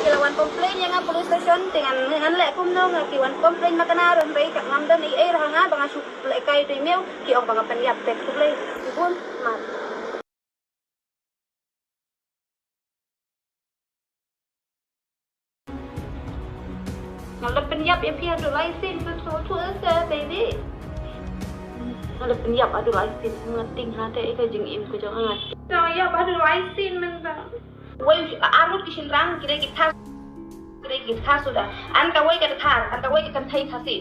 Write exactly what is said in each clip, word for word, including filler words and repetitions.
La wan complain ïa nga police station, te ngan, ngan leh kumno, nga ki wan complain ma kane ruh, hynrei ka ngam don ei ei ruh ha nga ba nga shu lehkai ïa u miaw, ki ong ba nga pynïap. Te khublei shibun. Nga la pynïap ïa phi haduh lai sien, tu tu tu ese, baby. Nga la pynïap haduh lai sien, nga ting ha te ka jingim ka jong nga. Nga ïap haduh lai sien mynta. Wei, arngut ki shynrang, ki dei ki thas, ki dei ki thas suda. An kawei ka dkhar, an kawei ka kynthei Khasi.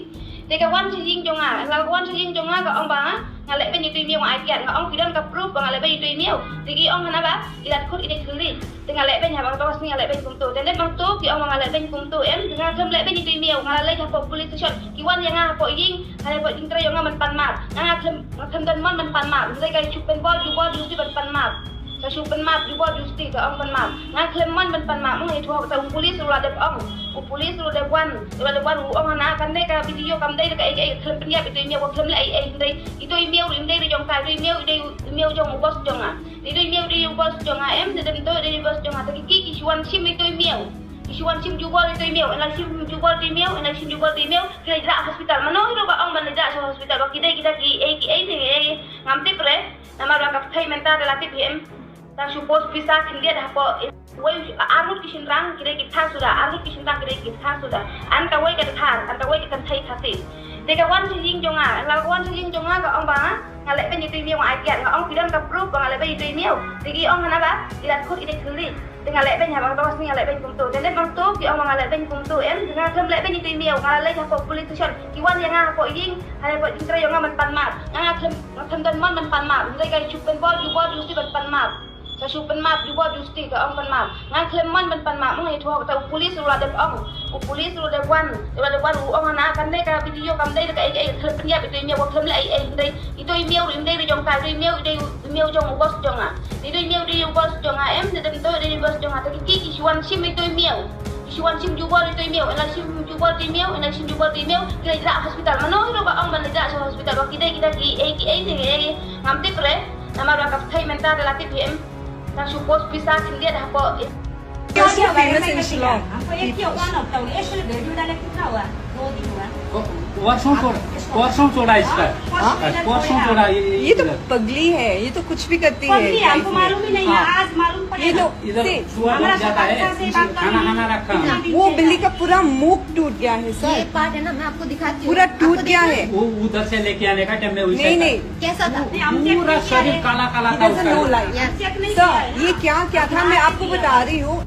Te ka wan sha ïing jong nga, la wan sha ïing jong nga ka ong ba nga lehbeiñ ïa u miaw, nga ai kiad, nga ong phi don ka proof ba nga lehbeiñ ïa u miaw. Te ki ong hana ba i Lat Khut i dei thylli. Te nga lehbeiñ, haba ka to ka sngi nga lehbeiñ kumto. Te leit bang to ki ong ba nga lehbeiñ kumto em, te nga khlem lehbeiñ ïa u miaw, nga la leit hapoh police station. Ki wan ïa nga hapoh ïing, ha hapoh ïing trei jong nga ban pan map. Nga, nga khlem, nga khlem don mon ban pan map. Hynrei ka shu pynbor jubor justi ban pan map. Ka shu pan map, jubor justi, ka ong pan map. Nga khlem mon ban pan map, nga ïathuh ha u police ruh la dep ong. U police ruh dep wan, ruh la dep wan, u ong hana, kane ka video kam dei ka ei ei, khlem pynïap ïa u miaw, khlem leh ei ei, hynrei ïa u miaw ruh ym dei ruh jong ka, ïa u miaw, ïa u miaw jong u boss jong nga. Ïa u miaw, ïa u boss jong nga em, te dem to, ïa u boss jong nga, te ki ki ki shu wan shim ïa u miaw. Ki shu wan shim jubor ïa u miaw, ynda shim jubor ïa u miaw, ynda shim jubor ïa u miaw, ki la ïa rah hospital. Mano hi ruh ba ong ban ïa rah sha hospital, ba ki dei kita ki ei ki ei, te ei, ngam tip re. Namar ba ka pyrthei mynta da la tip hi em. Tang shu post pisa khyndiat hapoh. Wei, arngut ki shynrang, ki dei ki thas suda, arngut ki shynrang, ki dei ki thas suda. An kawei ka dkhar, an kawei ka kynthei Khasi. Te ka wan sha ïing jong nga, la wan sha ïing jong nga ka ong ba nga lehbeiñ ïa u miaw, nga ai kiad, nga ong phi don ka proof ba nga lehbeiñ ïa u miaw. Te ki ong hana ba i Lat Khut i dei thylli. Te nga lehbeiñ, haba ka to ka sngi nga lehbeiñ kumto. Te leit bang to ki ong ba nga lehbeiñ kumto em, te nga khlem lehbeiñ ïa u miaw, nga la leit hapoh police station. Ki wan ïa nga hapoh ïing, ha hapoh ïing trei jong nga ban pan map. Nga, nga khlem, nga khlem don mon ban pan map. Hynrei ka shu pynbor jubor justi ban pan map. Ka shu pan map, jubor justi, ka ong pan map. Nga khlem mon ban pan map, nga ïathuh ha u police ruh la dep ong. U police ruh dep wan, ruh la dep wan, u ong hana, kane ka video kam dei ka ei ei, khlem pynïap ïa u miaw, khlem leh ei ei, hynrei ïa u miaw ruh ym dei ruh jong ka, ïa u miaw, ïa u miaw jong u boss jong nga. Ïa u miaw, ïa u boss jong nga em, te dem to, ïa u boss jong nga, te ki ki ki shu wan shim ïa u miaw. Ki shu wan shim jubor ïa u miaw, ynda shim jubor ïa u miaw, ïnda shim jubor ïa u miaw, ki la ïa rah hospital. Mano hi ruh ba ong ban ïa rah sha hospital, ba ki dei kita ki ei ki ei, te ei, ngam tip re. Namar ba ka pyrthei mynta da la tip hi em. Tang shu post pisa khyndiat hapoh. You're so famous in Shillong. हमको एक ही हुआ ना, तो ये शुरू दे दियो, डाले कितना हुआ? दो दिन हुआ। परसों छोड़ा, परसों छोड़ा इसका। हाँ? परसों छोड़ा ये, ये ये तो इधर। पगली है, ये तो कुछ भी करती है। पगली है, हमको मालूम ही नहीं है, हाँ। आज मालूम पड़ा। ये तो, इधर see, सुअर बहुत ज्यादा है, खाना, खाना रखा है। वो बिल्ली का पूरा मुख टूट गया है, सर। ये पार्ट है ना, मैं आपको दिखाती हूँ। पूरा टूट गया है। वो उधर से लेके आने का टाइम में वैसा नहीं, था। नहीं। कैसा था? पूरा शरीर काला काला था उसका। He doesn't know life। Yes। सर, ये क्या, क्या था, मैं आपको बता रही हूँ।